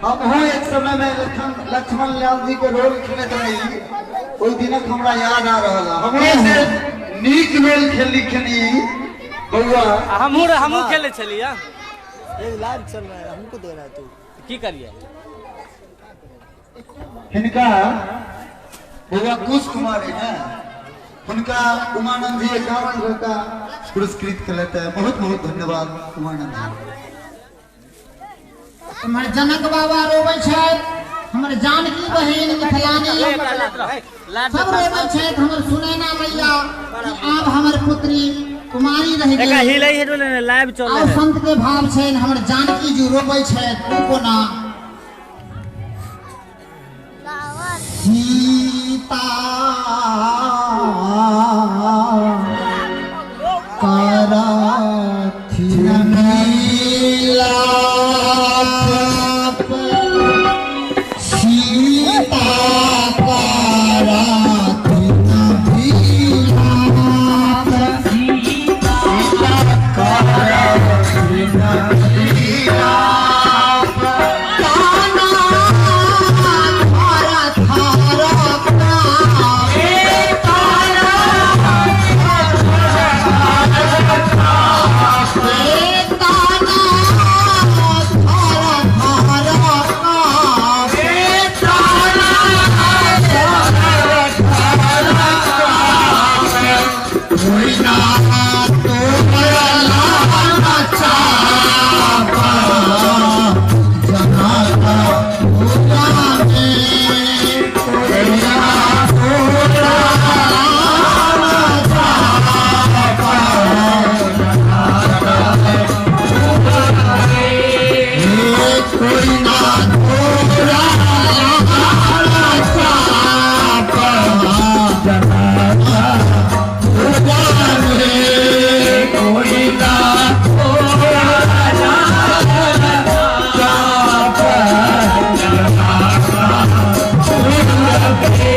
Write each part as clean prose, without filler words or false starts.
हमहूँ एक समय में लक्ष्मण लाल जी के रोल खेलैत रही, ओहि दिनक हमरा याद आ रहल है। हमरे से नीक रोल खेलली खेली बउआ। हमहूँ खेले छलियै। ये लाइव चल रहा है, हमको दे रहा है तू की करिए। हिनका बउआ कुश कुमार है ना, उनका उमानंद जी 51 रुपया पुरस्कृत कर है। बहुत बहुत धन्यवाद उमानंद जी। हमारे जनक बाबा रोवे छथि, हमर जानकी बहिन मिथिलानी सब रोवे छथि, हमर सुनैना मैया कि आब हमर पुत्री कुमारी रहि गेल। लाइव चल आब संत के भाव छनि, हमर जानकी जी रोवे छथि ओ कोना। सीता करथिन मिलाप, सीता करथिन मिलाप, सीता करथिन मिलाप, ताना थारा थारा कापे, ताना ताना थारा थारा कापे, ताना थारा थारा कापे, कोई ना तोरा लाना चापा, जनाता पूरा में, कोई ना तोरा लाना चापा, कोई ना तोरा लाना चापा, जनाता पूरा में, कोई ना तोरा लाना चापा, जनाता पूरा में।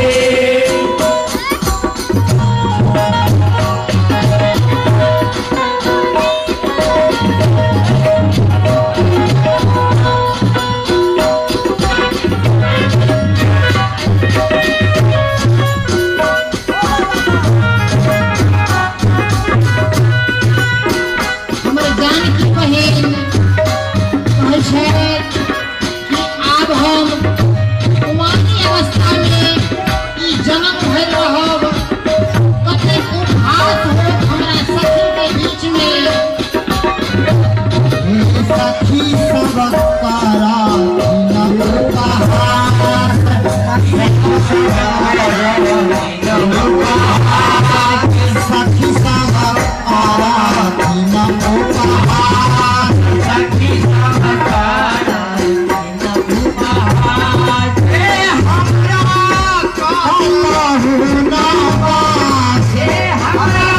हमर जानकी बहिन कहै छथि कि आब हम कुमारी अवस्था में ई जन्म भरि रहब, कतेक उपहास होत हमरा सखी के बीच में। सखी सब कराथिन उपहास, सखी सब कराथिन उपहास, सखी सब कराथिन उपहास, हे हमरा कहू ना बास, हे हमरा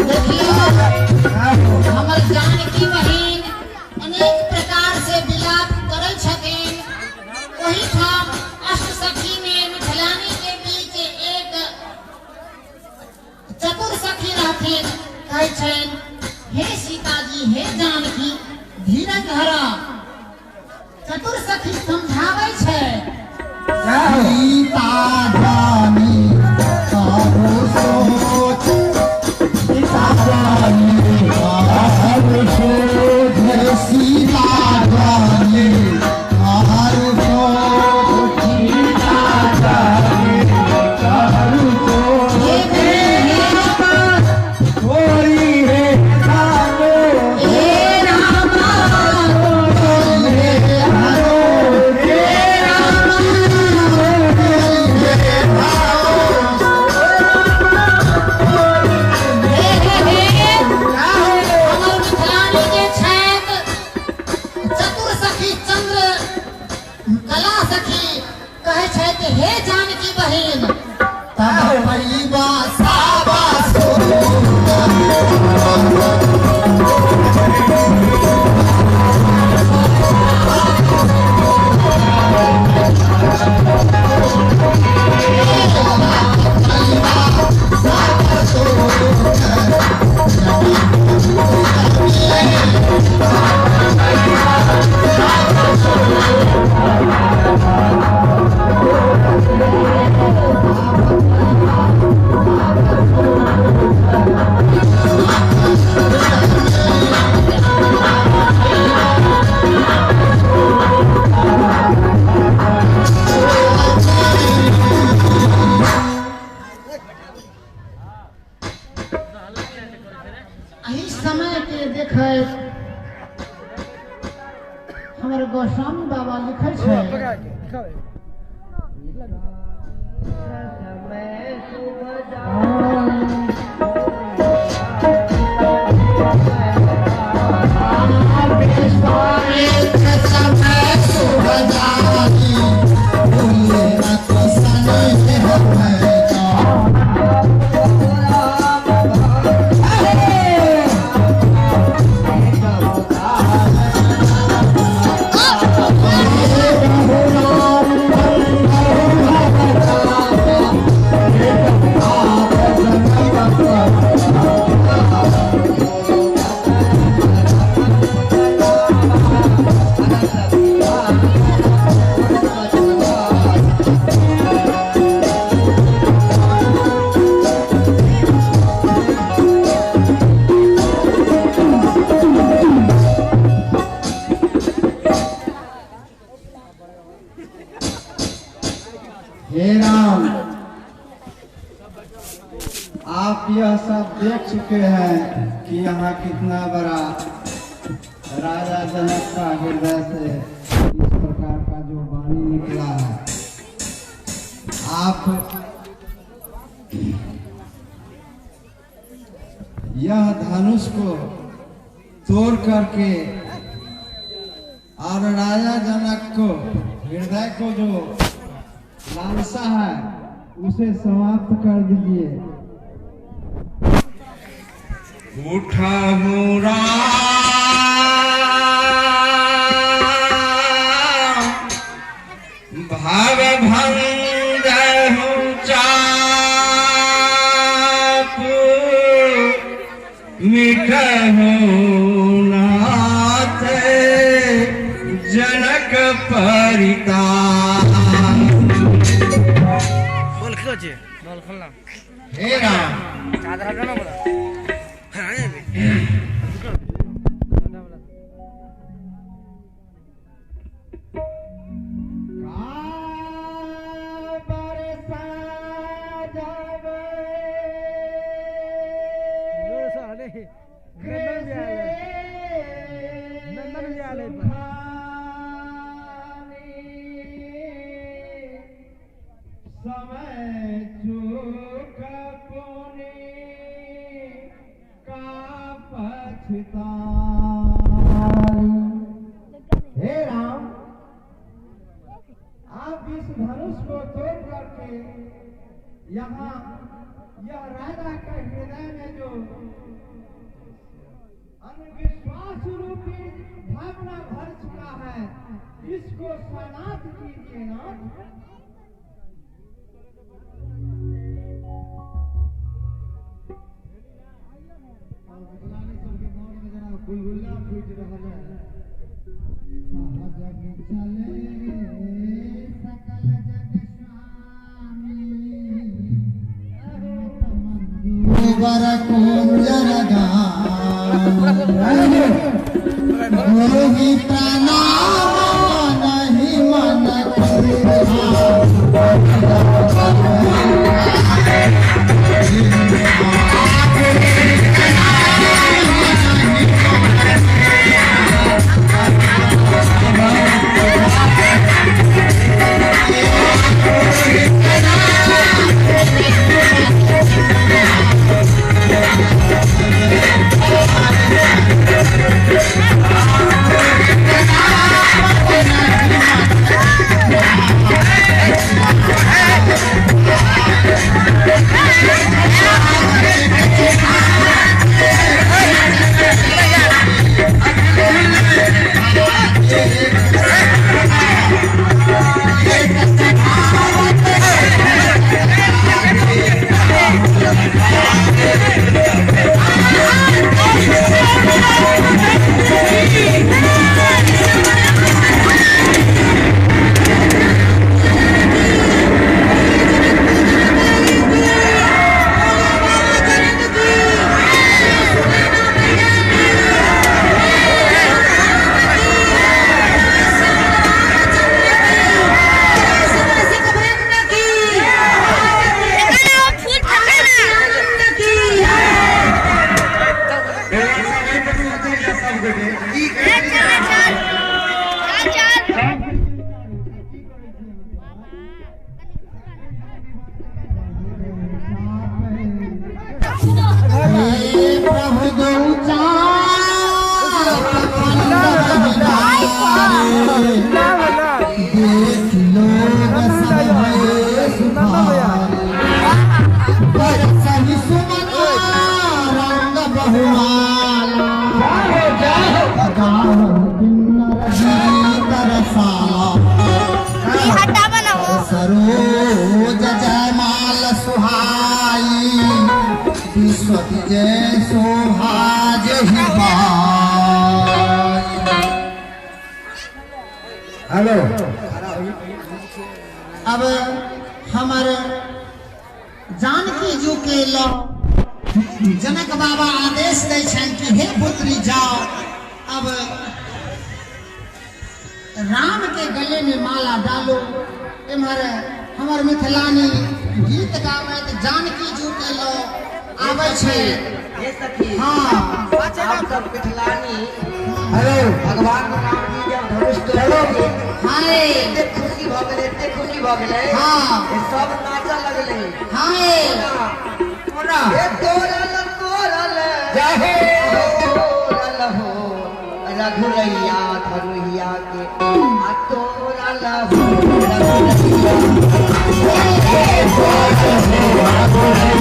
देखियौ हमर जानकी बहिन अनेक प्रकार से विलाप करै छथिन। ओहिठाम अष्ट सखी में मिथिलानी के बीच एक चतुर सखी रहथिन, कहै छनि हे सीताजी हे जानकी धीरज धर। चतुर सखी समझाबै छै। सीता जानी काहू सोच, सीता जानी काहू सोच, सीता जानी काहू सोच, सीता जानी काहू सोच, हे थोड़ी है जानो, हे राम। देखैत हमर गोस्वामी बाबा लिखै छै। हे राम, आप यह सब देख चुके हैं कि यहाँ कितना बड़ा राजा जनक का हृदय से इस प्रकार का जो वाणी निकला है। आप यह धनुष को तोड़ करके और राजा जनक को हृदय को जो लालसा है उसे समाप्त कर दीजिए। उठा भाव भंग चाप मिठ नाथ जनक परिता। हे राम, समय चूक पुनि का पछतारी। हे राम, आप इस धनुष को तोड़ करके यहाँ यह राजा के हृदय में जो अंधविश्वास रूपी भावना भर चुका है, इसको समाप्त कीजिए नाथ। गुलगुला फूट रहा है। जग चले सकल जग स्वामी वर कुंजर गुरु ही प्रणाम नहीं मन Thank you. सब गोटे की चल चल चल चल। प्रभु सरोज जयमाल सुहाई विश्व विजय शोभा जय। हेलो अब हमारे जानकी जी के लो जनक बाबा आदेश दै छनि कि हे पुत्री जाओ, अब राम के गले में माला डालो। इम्हर हमर मिथिलानी गीत गाबैत जानकी जी के लो आबै छै। हे सखी, हाँ आप सब मिथिलानी हेलो भगवान राम जी जब धनुष तोड़लखिन हाय एते खुशी भऽ गेलै, एते खुशी भऽ गेलै, हाँ सब नाचऽ लगलै। हाय कोना हे तोड़ल तोड़ल जय हो तोड़ल हो रघुरैया धनुहिया के आ तोड़ल हो रघुरैया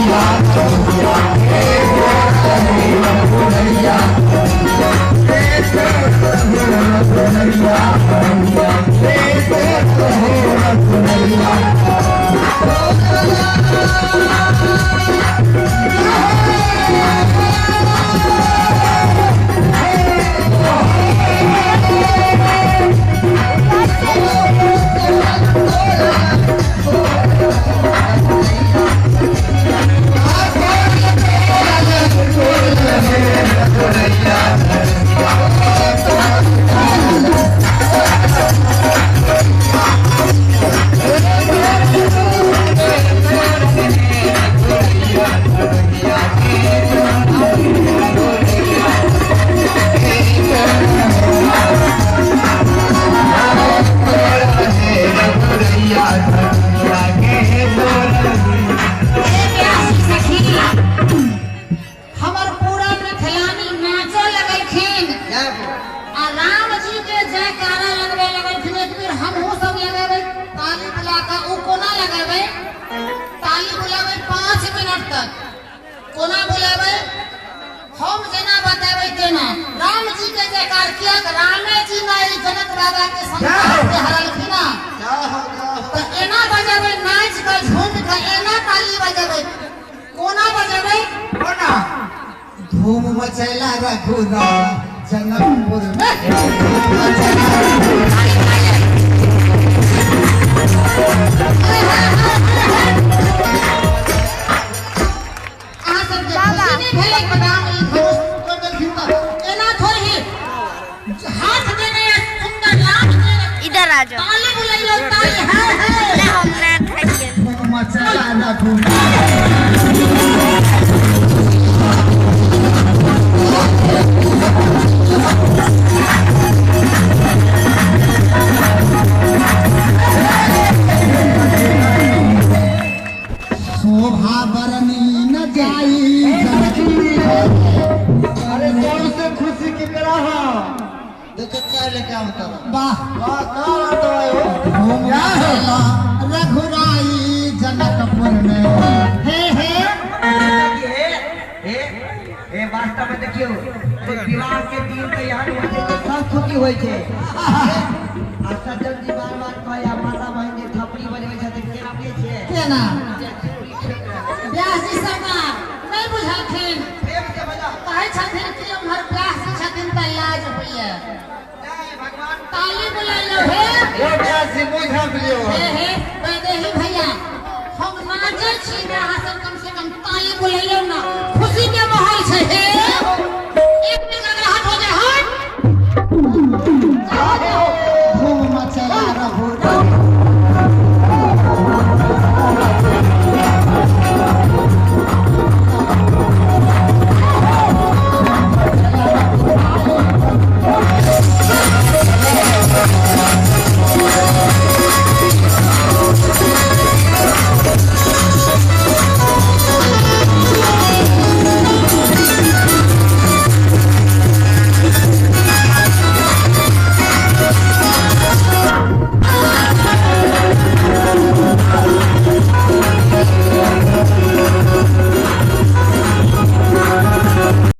हमर पूरा मिथिलानी नाचो लगलखिन आ राम जी के जयकारा लगबे लगलखिन। एक बेर हमहूँ सब लगेबै ताली बुला कऽ। ओ कोना लगेबै? ताली बुलाबै 5 मिनट तक। कोना बुलाबै? हम जेना बतेबै तेना। राम जी के जयकार किया? रामे जी ने जनक बाबा के संसार के हरलखिन। तऽ एना बजेबै नाचि कऽ झूमि कऽ एना ताली बजेबै। कोना बजेबै? कोना धूम मचैला रघुराम जनकपुर में धूम मचैला। अहाँ सबके खुशी नहि भेलै कि राम ई धनुष तोड़ि देलखिन? तऽ एना थोड़े ही हाथ देने सुन्दर राम के इधर आ जाओ। ताली बुलैयौ ताली। है है ना हम ना थक गेल। धूम मचैला रघुराम। शोभा बरनी न जाई। अरे सबसे खुशी केकरा हो? देखो क्या लेके आवता वाह वाह का बात है हो। धूम मचैला रघुराई जनकपुर में। हे हे हे हे वास्तव में देखियो विवाह के दिन तो यहाँ सब खुशी होइ छै। आ सज्जन जी बार बार कहै आ माता बहिन जे थपड़ी बजबै छथिन केना बुझै छियै? केना व्यास जी सरकार नहि बुझलखिन? प्रेम से बजा कहै छथिन कि उम्हर व्यास जी छथिन तऽ लाज होइए। जय भगवान ताली बुलैयौ। हे ओ व्यास जी मुँह झाँप लियौ। हे हे वैदेही भैया हम नाचै छी ने, अहाँ सब कम से कम ताली बुलैयौ ना।